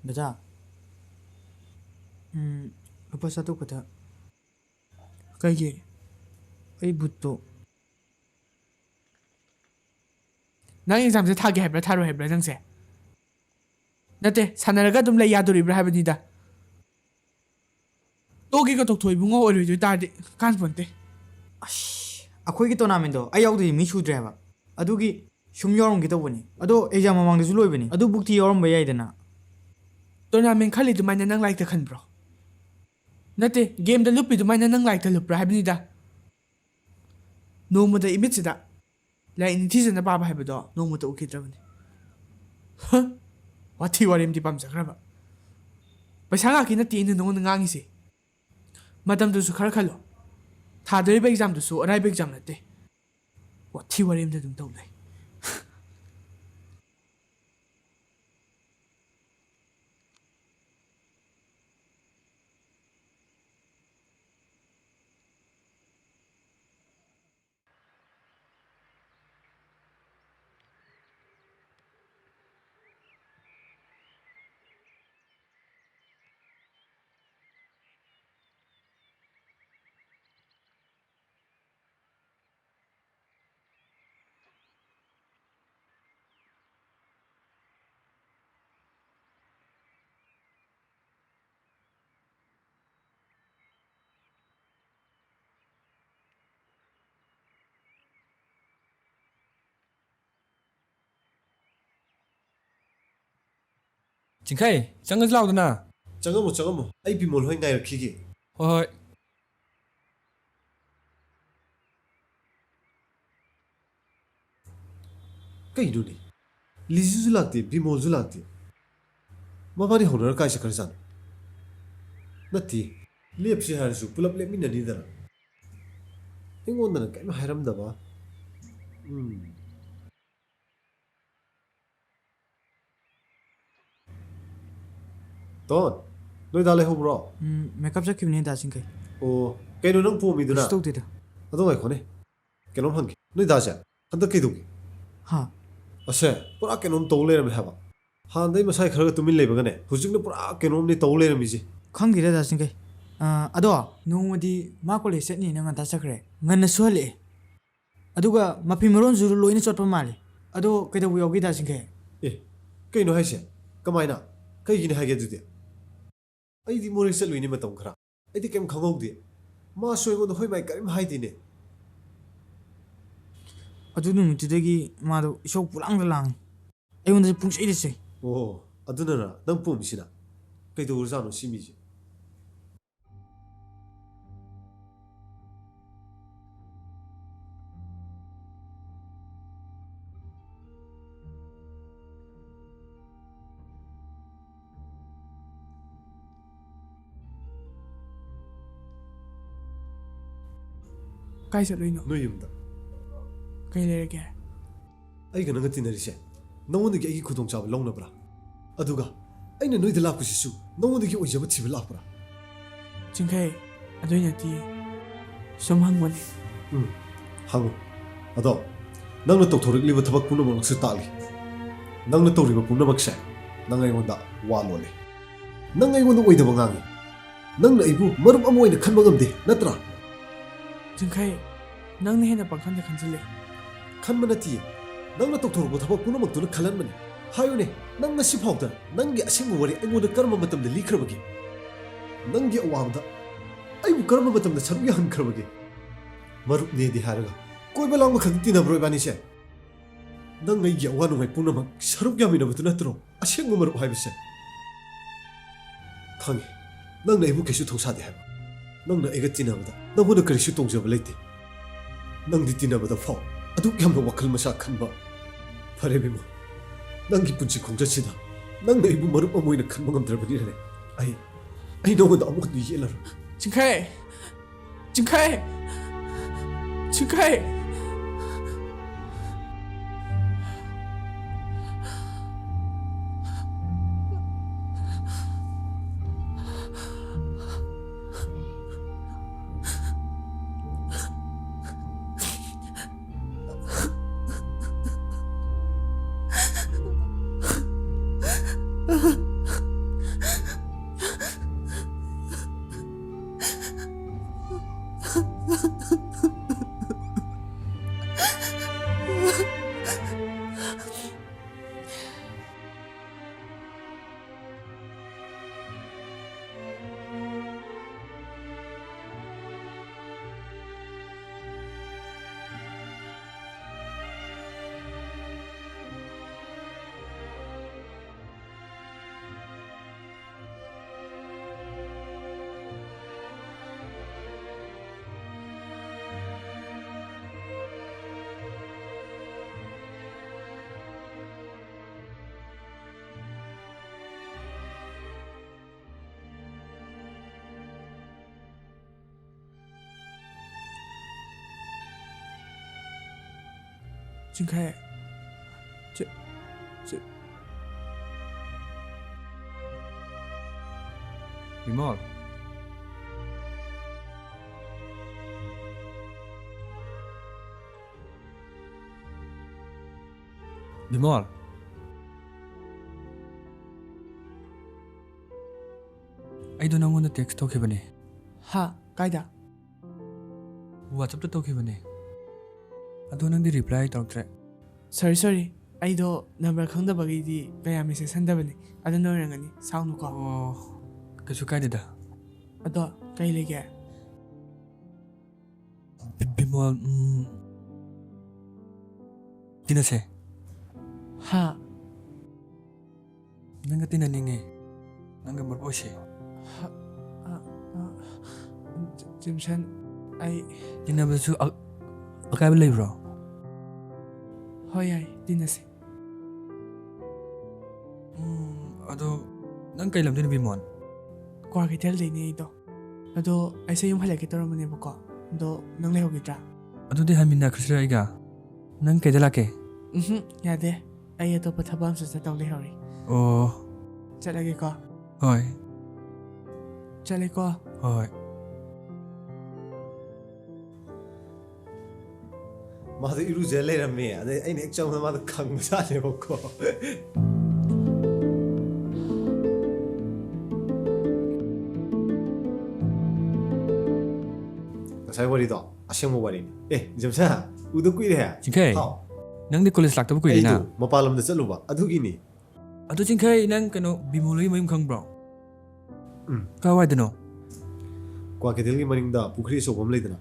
ꯗꯗꯥ, ꯎꯝ, ꯂꯨꯄꯥ ꯆꯥꯇ꯭ꯔꯨꯛ ꯈꯛꯇ꯫ ꯀꯩꯒꯤ? ꯑꯩ ꯕꯨꯠꯇꯣ꯫ ꯅꯪ ꯑꯦꯛꯖꯥꯝꯁꯦ ꯊꯥꯒꯦ ꯍꯥꯏꯕ꯭ꯔꯥ, ꯊꯥꯔꯣꯏ ꯍꯥꯏꯕ꯭ꯔꯥ ꯅꯪꯁꯦ? ꯅꯠꯇꯦ, ꯁꯥꯟꯅꯔꯒ ꯑꯗꯨꯝ ꯂꯩ ꯌꯥꯗꯣꯔꯤꯕ꯭ꯔꯥ ꯍꯥꯏꯕꯅꯤꯗ꯫ ꯇꯣꯛꯀꯦꯒ ꯇꯧꯊꯣꯛ ꯏꯕꯨꯡꯉꯣ, ꯑꯣꯏꯔꯣꯏꯗꯣꯏ ꯇꯥꯔꯗꯤ꯫ ꯀꯥꯟꯄꯣꯟꯇꯦ꯫ ꯑꯁ, ꯑꯩꯈꯣꯏꯒꯤ ꯇꯣꯔꯅꯥꯃꯦꯟꯗꯣ ꯑꯩ ꯌꯥꯎꯗ꯭ꯔꯗꯤ ꯃꯤ ꯁꯨꯗ꯭ꯔꯦ ꯍꯥꯏꯕ꯫ ꯑꯗꯨꯒꯤ ꯁꯨꯝ ꯌꯥꯎꯔꯝꯒꯦ ꯇꯧꯕꯅꯤ꯫ ꯑꯗꯣ ꯑꯦꯛꯖꯥꯝ ꯃꯃꯥꯡꯗꯁꯨ ꯂꯣꯏꯕꯅꯤ꯫ ꯑꯗꯨ ꯕꯨꯛꯇꯤ ꯌꯥꯎꯔꯝꯕ ꯌꯥꯏꯗꯅ꯫ ꯇꯣꯔꯅꯥꯃꯦꯟ ꯈꯜꯂꯤ ꯑꯗꯨꯃꯥꯏꯅ ꯅꯪ ꯂꯥꯏꯔꯤꯛꯇ ꯈꯟꯕ꯭ꯔꯣ? ꯅꯠꯇꯦ, ꯒꯦꯝꯗ ꯂꯨꯞꯄꯤ ꯑꯗꯨꯃꯥꯏꯅ ꯅꯪ ꯂꯥꯏꯔꯤꯛꯇ ꯂꯨꯞꯄ꯭ꯔꯥ ꯍꯥꯏꯕꯅꯤꯗ꯫ ꯅꯣꯡꯃꯗ ꯏꯃꯤꯠꯁꯤꯗ ꯂꯥꯏꯔꯤꯛ ꯅꯤꯡꯊꯤꯖꯅ ꯄꯥꯕ ꯍꯥꯏꯕꯗꯣ ꯅꯣꯡꯃꯇ ꯎꯈꯤꯗ꯭ꯔꯕꯅꯤ꯫ ꯍ! ꯋꯥꯊꯤ ꯋꯥꯔꯦꯝꯗꯤ ꯄꯥꯝꯖꯈ꯭ꯔꯕ꯫ ꯄꯩꯁꯥ ꯉꯥꯛꯀꯤ ꯅꯠꯇꯦ ꯑꯩꯅ ꯅꯉꯣꯟꯗ ꯉꯥꯡꯉꯤꯁꯦ꯫ ꯃꯇꯝꯗꯨꯁꯨ ꯈꯔ ꯈꯜꯂꯣ꯫ ꯊꯥꯗꯣꯔꯤꯕ ꯑꯦꯛꯖꯥꯝꯗꯨꯁꯨ ꯑꯔꯥꯏꯕ ꯑꯦꯛꯖꯥꯝ ꯅꯠꯇꯦ꯫ ꯋꯥꯊꯤ ꯋꯥꯔꯦꯝꯗ ꯑꯗꯨꯝ ꯇꯧ ꯂꯩ꯫ ꯆꯤꯡꯈꯩ, ꯆꯪꯉꯁꯤ ꯂꯥꯎꯗꯅ꯫ ꯆꯪꯉꯝꯃꯣ, ꯆꯪꯉꯝꯃꯣ꯫ ꯑꯩ ꯕꯤꯃꯣꯜ ꯍꯣꯏ ꯉꯥꯏꯔꯛꯈꯤꯒꯦ꯫ ꯍꯣꯏ, ꯍꯣꯏ꯫ ꯀꯩꯅꯣꯅꯦ? ꯂꯤꯖꯨꯁꯨ ꯂꯥꯛꯇꯦ, ꯕꯤꯃꯣꯜꯁꯨ ꯂꯥꯛꯇꯦ꯫ ꯃꯕꯥꯅꯤ ꯍꯧꯅꯔ ꯀꯥꯏ ꯆꯠꯈ꯭ꯔꯖꯥꯠꯅꯣ? ꯅꯠꯇꯦ, ꯂꯦꯞꯁꯤ ꯍꯥꯏꯔꯁꯨ ꯄꯨꯂꯞ ꯂꯦꯞꯃꯤꯟꯅꯅꯤꯗꯅ꯫ ꯑꯩꯉꯣꯟꯗꯅ ꯀꯔꯤꯝ ꯍꯥꯏꯔꯝꯗꯕ꯫ ꯎꯝ꯫ ꯇꯣꯟ, ꯅꯣꯏ ꯗꯥ ꯂꯩꯍꯧꯕ꯭ꯔꯣ? ꯎꯝ, ꯃꯦꯀꯞ ꯆꯠꯈꯤꯕꯅꯦ ꯗꯥ ꯆꯤꯡꯈꯩ꯫ ꯑꯣ, ꯀꯩꯅꯣ ꯅꯪ ꯄꯣꯝꯃꯤꯗꯨꯅ? ꯀꯩꯁꯨ ꯇꯧꯗꯦꯗ꯫ ꯑꯗꯣ ꯉꯥꯏꯈꯣꯅꯦ, ꯀꯩꯅꯣꯝ ꯍꯪꯒꯦ꯫ ꯅꯣꯏ ꯗꯥꯁꯦ ꯍꯟꯗꯛ ꯀꯩꯗꯧꯒꯦ? ꯍꯥ? ꯑꯁꯦ, ꯄꯨꯔꯥ ꯀꯩꯅꯣꯝ ꯇꯧ ꯂꯩꯔꯝꯃꯦ ꯍꯥꯏꯕ꯫ ꯍꯥꯟꯅꯗꯩ ꯃꯁꯥꯏ ꯈꯔꯒ ꯇꯨꯃꯤꯟ ꯂꯩꯕꯒꯅꯦ, ꯍꯧꯖꯤꯛꯅ ꯄꯨꯔꯥ ꯀꯩꯅꯣꯝꯅꯤ ꯇꯧ ꯂꯩꯔꯝꯃꯤꯁꯦ꯫ ꯈꯪꯗꯦꯗ ꯗꯥ ꯆꯤꯡꯈꯩ꯫ ꯑ, ꯑꯗꯣ ꯅꯣꯡꯃꯗꯤ ꯃꯥ ꯀꯣꯂꯦꯖ ꯆꯠꯅꯤꯅ ꯉꯟꯇꯥ ꯆꯠꯈ꯭ꯔꯦ꯫ ꯉꯟꯅꯁꯨ ꯍꯜꯂꯛꯑꯦ꯫ ꯑꯗꯨꯒ ꯃꯐꯤ ꯃꯔꯣꯟꯁꯨ ꯂꯣꯏꯅ ꯆꯣꯠꯄ ꯃꯥꯜꯂꯦ꯫ ꯑꯗꯣ ꯀꯩꯗꯧꯕ ꯌꯥꯎꯒꯦ ꯗꯥ ꯆꯤꯡꯈꯩ? ꯑꯦ, ꯀꯩꯅꯣ ꯍꯥꯏꯁꯦ? ꯀꯃꯥꯏꯅ? ꯀꯩꯒꯤꯅꯤ ꯍꯥꯏꯒꯦ ꯑꯗꯨꯗꯤ? ꯑꯩꯗꯤ ꯃꯣꯔꯦ ꯆꯠꯂꯨꯏꯅꯦ ꯃꯇꯝ ꯈꯔ꯫ ꯑꯩꯗꯤ ꯀꯩꯝ ꯈꯪꯍꯧꯗꯦ꯫ ꯃꯥꯁꯨ ꯑꯩꯉꯣꯟꯗ ꯍꯣꯏ ꯃꯥꯏ ꯀꯔꯤꯝ ꯍꯥꯏꯗꯦꯅꯦ꯫ ꯑꯗꯨ ꯅꯨꯃꯤꯠꯇꯨꯗꯒꯤ ꯃꯥꯗꯣ ꯏꯁꯧ ꯄꯨꯂꯥꯡꯗ ꯂꯥꯡꯉꯤ꯫ ꯑꯩꯉꯣꯟꯗꯁꯨ ꯄꯨꯡꯆꯩꯗ ꯆꯩ꯫ ꯑꯣ, ꯑꯗꯨꯅꯔ ꯅꯪ ꯄꯣꯝꯃꯤꯁꯤꯅ? ꯀꯩꯗꯧꯔꯖꯥꯠꯅꯣ ꯁꯤ ꯃꯤꯁꯦ? ꯀꯥꯏ ꯆꯠꯂꯨꯏꯅꯣ? ꯅꯣꯏ ꯌꯨꯝꯗ꯫ ꯀꯩ ꯂꯩꯔꯒꯦ? ꯑꯩꯒ ꯅꯪꯒ ꯇꯤꯟꯅꯔꯤꯁꯦ ꯅꯉꯣꯟꯗꯒꯤ ꯑꯩꯒꯤ ꯈꯨꯗꯣꯡꯆꯥꯕ ꯂꯧꯅꯕ꯭ꯔꯥ? ꯑꯗꯨꯒ ꯑꯩꯅ ꯅꯣꯏꯗ ꯂꯥꯛꯄꯁꯤꯁꯨ ꯅꯉꯣꯟꯗꯒꯤ ꯑꯣꯏꯖꯕ ꯊꯤꯕ ꯂꯥꯛꯄ꯭ꯔꯥ? ꯆꯤꯡꯈꯩ, ꯑꯗꯨꯏ ꯅꯠꯇꯤꯌꯦ꯫ ꯁꯨꯝ ꯍꯪꯕꯅꯤ꯫ ꯎꯝ, ꯍꯪꯉꯨ꯫ ꯑꯗꯣ ꯅꯪꯅ ꯇꯧꯊꯣꯔꯛꯂꯤꯕ ꯊꯕꯛ ꯄꯨꯝꯅꯃꯛꯅꯁꯨ ꯇꯥꯛꯂꯤ꯫ ꯅꯪꯅ ꯇꯧꯔꯤꯕ ꯄꯨꯝꯅꯃꯛꯁꯦ ꯅꯪ ꯑꯩꯉꯣꯟꯗ ꯋꯥ ꯂꯣꯜꯂꯤ꯫ ꯅꯪ ꯑꯩꯉꯣꯟꯗ ꯑꯣꯏꯗꯕ ꯉꯥꯡꯉꯤ꯫ ꯅꯪꯅ ꯑꯩꯕꯨ ꯃꯔꯨꯞ ꯑꯃ ꯑꯣꯏꯅ ꯈꯟꯕ ꯉꯝꯗꯦ, ꯅꯠꯇ꯭ꯔꯥ? ꯆꯤꯡꯈꯩ, ꯅꯪꯅ ꯍꯦꯟꯅ ꯄꯪꯈꯟꯗ ꯈꯟꯖꯤꯜꯂꯦ꯫ ꯈꯟꯕ ꯅꯠꯇꯤꯌꯦ꯫ ꯅꯪꯅ ꯇꯧꯊꯣꯔꯛꯄ ꯊꯕꯛ ꯄꯨꯝꯅꯃꯛꯇꯨꯅ ꯈꯜꯍꯟꯕꯅꯤ꯫ ꯍꯥꯏꯌꯨꯅꯦ, ꯅꯪ ꯉꯁꯤ ꯐꯥꯎꯗ ꯅꯪꯒꯤ ꯑꯁꯦꯡꯕ ꯋꯥꯔꯤ ꯑꯩꯉꯣꯟꯗ ꯀꯔꯝꯕ ꯃꯇꯝꯗ ꯂꯤꯈ꯭ꯔꯕꯒꯦ? ꯅꯪꯒꯤ ꯑꯋꯥꯕꯗ ꯑꯩꯕꯨ ꯀꯔꯝꯕ ꯃꯇꯝꯗ ꯁꯔꯨꯛ ꯌꯥꯍꯟꯈ꯭ꯔꯕꯒꯦ? ꯃꯔꯨꯞꯅꯦꯗꯤ ꯍꯥꯏꯔꯒ ꯀꯣꯏꯕ ꯂꯥꯡꯕ ꯈꯛꯇ ꯇꯤꯟꯅꯕ꯭ꯔꯣ ꯏꯕꯥꯅꯤꯁꯦ? ꯅꯪ ꯑꯩꯒꯤ ꯑꯋꯥ ꯅꯨꯡꯉꯥꯏ ꯄꯨꯝꯅꯃꯛ ꯁꯔꯨꯛ ꯌꯥꯃꯤꯟꯅꯕꯗꯨ ꯅꯠꯇ꯭ꯔꯣ ꯑꯁꯦꯡꯕ ꯃꯔꯨꯞ ꯍꯥꯏꯕꯁꯦ? ꯈꯪꯉꯤ, ꯅꯪꯅ ꯑꯩꯕꯨ ꯀꯩꯁꯨ ꯊꯧꯁꯥꯗꯦ ꯍꯥꯏꯕ꯫ ꯅꯪꯅ ꯑꯩꯒ ꯇꯤꯟꯅꯕꯗ ꯅꯪꯉꯣꯟꯗ ꯀꯔꯤꯁꯨ ꯇꯣꯡꯖꯕ ꯂꯩꯇꯦ꯫ ꯅꯪꯗꯤ ꯇꯤꯟꯅꯕꯗ ꯐꯥꯎ ꯑꯗꯨꯛ ꯌꯥꯝꯅ ꯋꯥꯈꯜ ꯃꯆꯥ ꯈꯟꯕ꯫ ꯐꯔꯦ ꯕꯤꯃꯣꯜ, ꯅꯪꯒꯤ ꯄꯨꯟꯁꯤ ꯈꯣꯡꯆꯠꯁꯤꯗ ꯅꯪꯅ ꯑꯩꯕꯨ ꯃꯔꯨꯞ ꯑꯃ ꯑꯣꯏꯅ ꯈꯟꯕ ꯉꯝꯗ꯭ꯔꯕꯅꯤꯅꯅꯦ, ꯑꯩ ꯑꯩ ꯅꯉꯣꯟꯗ ꯑꯃꯨꯛ ꯍꯟꯅ ꯌꯦꯠꯂꯔꯣꯏ꯫ ꯆꯤꯡꯈꯩ! ꯆꯤꯡꯈꯩ! ꯆꯤꯡꯈꯩ! ꯆꯤꯡꯈꯩ꯫ ꯆꯤ-, ꯆꯤ-, ꯕꯤꯃꯣꯜ꯫ ꯕꯤꯃꯣꯜ꯫ ꯑꯩꯗꯣ ꯅꯪꯉꯣꯟꯗ text ꯇꯧꯈꯤꯕꯅꯦ꯫ ꯍꯥ? ꯀꯥꯏꯗ? WhatsApp-ꯇ ꯇꯧꯈꯤꯕꯅꯦ꯫ ꯑꯗꯣ ꯅꯪꯗꯤ reply ꯇꯧꯔꯛꯇ꯭ꯔꯦ꯫ Sorry, sorry. ꯑꯩꯗꯣ number ꯈꯪꯗꯕꯒꯤꯗꯤ ꯀꯌꯥ message ꯍꯟꯗꯕꯅꯦ꯫ ꯑꯗꯨꯅ ꯑꯣꯏꯔꯝꯒꯅꯤ꯫ ꯁꯥꯎꯅꯨꯀꯣ꯫ ꯑꯣ, ꯀꯩꯁꯨ ꯀꯥꯏꯗꯦꯗ꯫ ꯑꯗꯣ ꯀꯩ ꯂꯩꯒꯦ? ꯕꯤ-, ꯕꯤꯃꯣꯜ, ꯎꯝ, ꯇꯤꯟꯅꯁꯦ꯫ ꯍꯥ? ꯅꯪꯒ ꯇꯤꯟꯅꯅꯤꯡꯉꯦ꯫ ꯅꯪꯒ ꯃꯔꯨꯞ ꯑꯣꯏꯁꯦ꯫ ꯍ-, ꯑ, ꯑ, ꯖ-, ꯖꯤꯝꯁꯟ, ꯑꯩ ꯇꯤꯟꯅꯕꯁꯨ ꯑ-, ꯑꯀꯥꯏꯕ ꯂꯩꯕ꯭ꯔꯣ? ꯍꯣꯏ, ꯌꯥꯏ, ꯇꯤꯟꯅꯁꯦ꯫ ꯎꯝ, ꯑꯗꯣ ꯅꯪ ꯀꯩ ꯂꯝꯗꯩꯅꯣ, ꯕꯤꯃꯣꯜ? ꯀ꯭ꯋꯥꯀꯩꯊꯦꯜꯗꯩꯅꯦ ꯑꯩꯗꯣ꯫ ꯑꯗꯣ ꯑꯩꯁꯦ ꯌꯨꯝ ꯍꯜꯂꯛꯀꯦ ꯇꯧꯔꯝꯕꯅꯦꯕꯀꯣ꯫ ꯑꯗꯣ ꯅꯪ ꯂꯩꯍꯧꯈꯤꯗ꯭ꯔꯥ? ꯑꯗꯨꯗꯤ ꯍꯟꯃꯤꯟꯅꯈ꯭ꯔꯁꯤꯔ ꯑꯩꯒ? ꯅꯪ ꯀꯩꯗ ꯂꯥꯛꯀꯦ? ꯎꯝꯍꯨꯝ, ꯌꯥꯗꯦ꯫ ꯑꯩ ꯑꯇꯣꯞꯄ ꯊꯕꯛ ꯑꯃꯁꯨ ꯆꯠꯇꯧ ꯂꯩꯍꯧꯔꯤ꯫ ꯑꯣ꯫ ꯆꯠꯂꯒꯦꯀꯣ꯫ ꯍꯣꯏ꯫ ꯆꯠꯂꯦꯀꯣ꯫ ꯍꯣꯏ꯫ ꯃꯥꯗꯣ ꯏꯔꯨꯖ ꯂꯩꯔꯝꯃꯦ꯫ ꯑꯗꯩ ꯑꯩꯅ ꯍꯦꯛ ꯆꯪꯕꯗ ꯃꯥꯗꯣ ꯈꯪꯕꯖꯥꯠꯅꯦꯕꯀꯣ꯫ ꯉꯁꯥꯏ ꯋꯥꯔꯤꯗꯣ ꯑꯁꯦꯡꯕ ꯋꯥꯔꯤꯅꯤ꯫ ꯑꯦ, ꯖꯦꯝꯁꯟ, ꯎꯗ ꯀꯨꯏꯔꯦ꯫ ꯆꯤꯡꯈꯩ, ꯍꯥꯎ꯫ ꯅꯪꯗꯤ college ꯂꯥꯛꯇꯕ ꯀꯨꯏꯔꯦꯅ꯫ ꯑꯩꯗꯣ ꯃꯄꯥꯟ ꯂꯝꯗ ꯆꯠꯂꯨꯕ, ꯑꯗꯨꯒꯤꯅꯤ꯫ ꯑꯗꯨ ꯆꯤꯡꯈꯩ, ꯅꯪ ꯀꯩꯅꯣ ꯕꯤꯃꯣꯜ ꯍꯣꯏꯒꯤ ꯃꯌꯨꯝ ꯈꯪꯕ꯭ꯔꯣ? ꯎꯝ꯫ ꯀꯥꯏꯋꯥꯏꯗꯅꯣ? ꯀ꯭ꯋꯥꯀꯩꯊꯦꯜꯒꯤ ꯃꯅꯤꯡꯗ ꯄꯨꯈ꯭ꯔꯤ ꯑꯆꯧꯕ ꯑꯃ ꯂꯩꯗꯅ,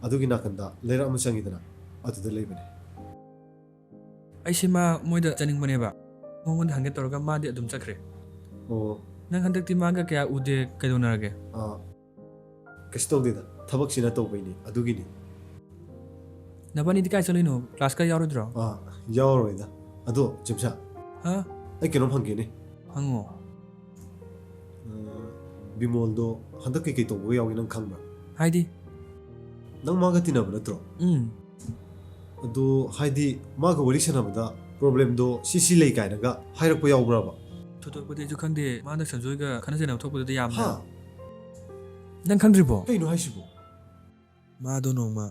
ꯑꯗꯨꯒꯤ ꯅꯥꯀꯟꯗ ꯂꯩꯔꯛ ꯑꯃ ꯆꯪꯉꯤꯗꯅ, ꯑꯗꯨꯗ ꯂꯩꯕꯅꯦ꯫ ꯑꯩꯁꯦ ꯃꯥ ꯃꯣꯏꯗ ꯆꯠꯅꯤꯡꯕꯅꯦꯕ, ꯃꯉꯣꯟꯗ ꯍꯪꯒꯦ ꯇꯧꯔꯒ ꯃꯥꯗꯤ ꯑꯗꯨꯝ ꯆꯠꯈ꯭ꯔꯦ꯫ ꯑꯣ꯫ ꯅꯪ ꯍꯟꯗꯛꯇꯤ ꯃꯥꯒ ꯀꯌꯥ ꯎꯗꯦ, ꯀꯩꯗꯧꯅꯔꯒꯦ? ꯑꯥ, ꯀꯩꯁꯨ ꯇꯧꯗꯦꯗ, ꯊꯕꯛꯁꯤꯅ ꯇꯧꯕꯩꯅꯦ, ꯑꯗꯨꯒꯤꯅꯤ꯫ ꯅꯕꯥꯅꯤꯗꯤ ꯀꯥꯏ ꯆꯠꯂꯨꯏꯅꯣ? Class-ꯀ ꯌꯥꯎꯔꯣꯏꯗ꯭ꯔꯣ? ꯑꯥ, ꯌꯥꯎꯔꯣꯏꯗ꯫ ꯑꯗꯣ ꯖꯤꯝꯁꯟ, ꯍꯥ? ꯑꯩ ꯀꯩꯅꯣꯝ ꯍꯪꯒꯦꯅꯦ꯫ ꯍꯪꯉꯣ꯫ ꯑ, ꯕꯤꯃꯣꯜꯗꯣ ꯍꯟꯗꯛ ꯀꯩꯀꯩ ꯇꯧꯕꯒ ꯌꯥꯎꯒꯦ ꯅꯪ ꯈꯪꯕ꯭ꯔꯥ? ꯍꯥꯏꯗꯤ? ꯅꯪ ꯃꯥꯒ ꯇꯤꯟꯅꯕ ꯅꯠꯇ꯭ꯔꯣ? ꯎꯝ꯫ ꯑꯗꯣ ꯍꯥꯏꯗꯤ ꯃꯥꯒ ꯋꯥꯔꯤ ꯁꯥꯟꯅꯕꯗ ꯄ꯭ꯔꯣꯕ꯭ꯂꯦꯝꯗꯣ ꯁꯤ ꯁꯤ ꯂꯩ ꯀꯥꯏꯅꯒ ꯍꯥꯏꯔꯛꯄ ꯌꯥꯎꯕ꯭ꯔꯕ? ꯊꯣꯏꯗꯣꯛꯄꯗꯤ ꯑꯩꯁꯨ ꯈꯪꯗꯦ꯫ ꯃꯥꯅ ꯁꯟꯖꯣꯏꯒ ꯈꯠꯅ ꯆꯩꯅꯕ ꯊꯣꯛꯄꯗꯨꯗꯤ ꯌꯥꯝꯅ꯫ ꯍꯥ? ꯅꯪ ꯈꯪꯗ꯭ꯔꯤꯕꯣ? ꯀꯩꯅꯣ ꯍꯥꯏꯁꯤꯕꯣ? ꯃꯥꯗꯣ ꯅꯣꯡꯃ